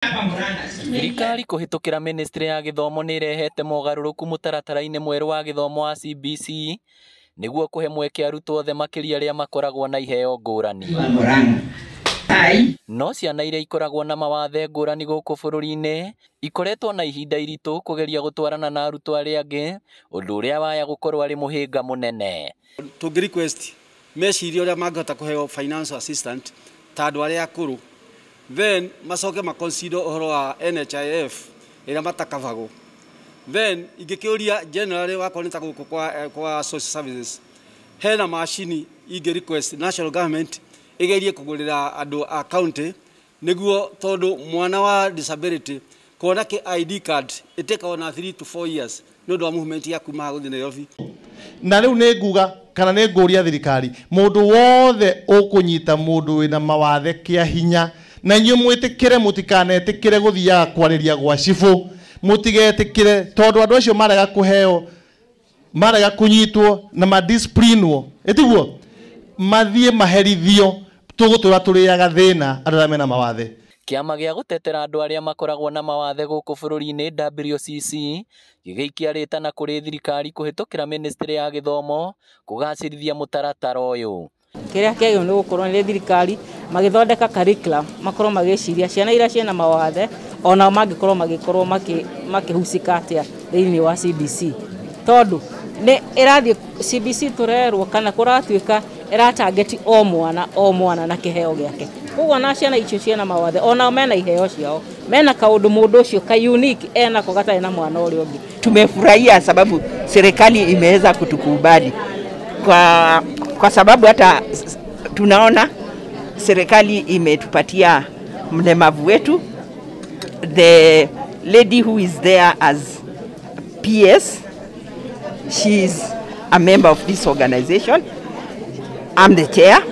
Thirikari kũhĩtũkĩra ministry ya gĩthomo nĩ ĩrehete mogarũrũku mũtaratara-inĩ mwerũ wa gĩthomo wa CBC nĩguo kũhe mweke arutwo othe makĩria arĩa makoragwo na iheo ngũrani. No ciana iria ikoragwo na mawathe ngũrani gũkũ bũrũri-inĩ ikoretwo na ihinda iritũ kũgeria gũtwarana na arutwo arĩa angĩ, ũndũ ũrĩa waya gũkorwo arĩ mũhĩnga mũnene. Tũngĩ request mecirie ũrĩa mangĩhota kũheo financial assistant ta andũ arĩa akũrũ, then macoke ma consider ũhoro wa NHIF ĩrĩa matakabagwo. Then ingĩkĩũria generally wakorwo nĩ ta gũkũ kwa social services hena macini ingĩ request national government ĩgerie kũgũrĩra andũ a county nĩguo, tondũ mwana wa disability kuona kĩ ID card ĩtĩkaga na 3 to 4 years nĩ ũndũ wa movement ya kuma haha gũthiĩ Nairobi. Na rĩu nĩ nguga kana nĩ ngũria thirikari, mũndũ wothe ũkũnyita mũndũ wĩna mawathe kĩa hinya, na inyuĩ mwĩtĩkĩre, mũtikanetĩkĩre gũthiaga kwarĩria gwa cibũ, mũtigetĩkĩre, tondũ andũ acio marega kũheo, marega kũnyitwo na madisciplinwo, ĩtiguo mathiĩ maherithio, tũgũtũra tũrĩaga thĩna andũ arĩa mena mawathe. Kĩama gĩa gũtetera andũ arĩa makoragwo na mawathe gũkũ bũrũri-inĩ WCC gĩgĩikia rĩtana kũrĩ thirikari kũhĩtũkĩra ministry ya gĩthomo kũgacĩrithia mũtaratara ũyũ. Kĩrĩa kĩagĩrĩirwo nĩ gũkorwo nĩ thirikari magĩthondeka curriculum, makorwo magĩciria ciana iria ciĩna mawathe onao mangĩkorwo magĩkorwo makĩhusika atĩa thĩinĩ wa CBC, tondũ nĩ ĩrathiĩ CBC tũrerwo kana kũratuĩka ĩratangeti o mwana o mwana na kĩheo gĩake. Koguo na ciana icio ciĩna mawathe onao mena iheo ciao, mena kaũndũ mũndũ ũcio ka unique enako gatarĩ na mwana ũrĩa ũngĩ. Tumefurahia sababu serikali imeweza kutukubali kwa sababu hata tunaona serikali imetupatia mlemavu wetu, the lady who is there as PS, she is a member of this organization. I'm the chair.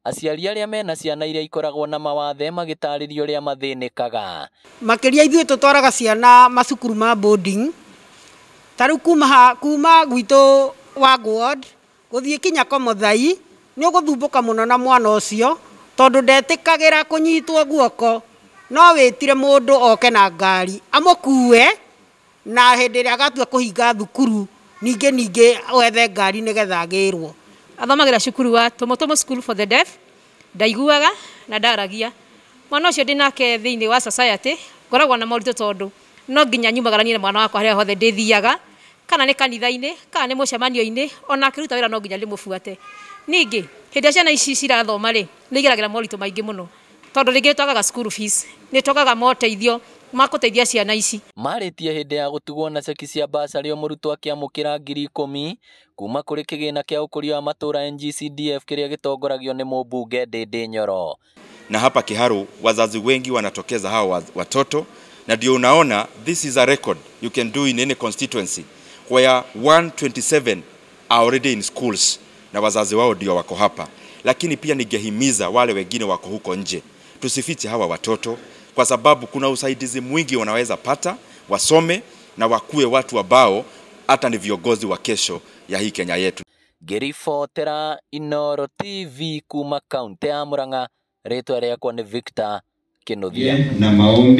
Aciari arĩa mena ciana iria ikoragwo na mawathe magĩtarĩrio ũrĩa mathĩnĩkaga. Makĩria ithuĩ tũtwaraga ciana macukuru ma boarding, ta rĩu kuma gwitũ wa ward gũthiĩ kinya Komothai nĩ ũgũthumbũka mũno na mwana ũcio tondũ ndetĩkagĩra kũnyitwo guoko, no wĩtire mũndũ oke na ngari amũkue, na hĩndĩ ĩrĩa agatua kũhinga thukuru ningĩ wethe ngari nĩgetha agĩrwo. Athomagĩra cukuru wa Tomotomo School for the Deaf, ndaiguaga na ndaragia. Mwana ũcio ndĩnake thĩinĩ wa society ngoragwo na moritũ tondũ no nginya nyumagaranie na mwana wakwa harĩa hothe ndĩthiaga, kana nĩ kanitha-inĩ kana nĩ mũcemanio-inĩ, ona akĩruta wĩra no nginya ndĩmũbuate. Ningĩ hĩndĩ ĩrĩa ciana ici cirathoma rĩ, nĩ igeragĩra moritũ maingĩ mũno tondũ rĩngĩ nĩ twagaga school fees, nĩ twagaga moteithio ma gũteithia ciana ici. Marĩtie hĩndĩ ya gũtugwo na ceki cia basarĩ o mũrutwo akĩamũkĩra 10,000 kuma kũrĩ kĩgĩna kĩa ũkũria wa matũũra NGCDF kĩrĩa gĩtongoragio nĩ mũmbunge Ndindi Nyoro. Na hapa Kiharu wazazi wengi wanatokeza hawa watoto, na ndio unaona this is a record you can do in any constituency where 127 are already in schools na wazazi wao ndio wako hapa. Lakini pia ningehimiza wale wengine wako huko nje, tusifiche hawa watoto kwa sababu kuna usaidizi mwingi wanaweza pata, wasome na wakue watu ambao hata ni viongozi wa kesho ya hii Kenya yetu. Ngĩribotera Inooro TV kuma kaunti ya Murang'a, rĩtwa rĩakwa nĩ Victor Kinuthia. Na maombi.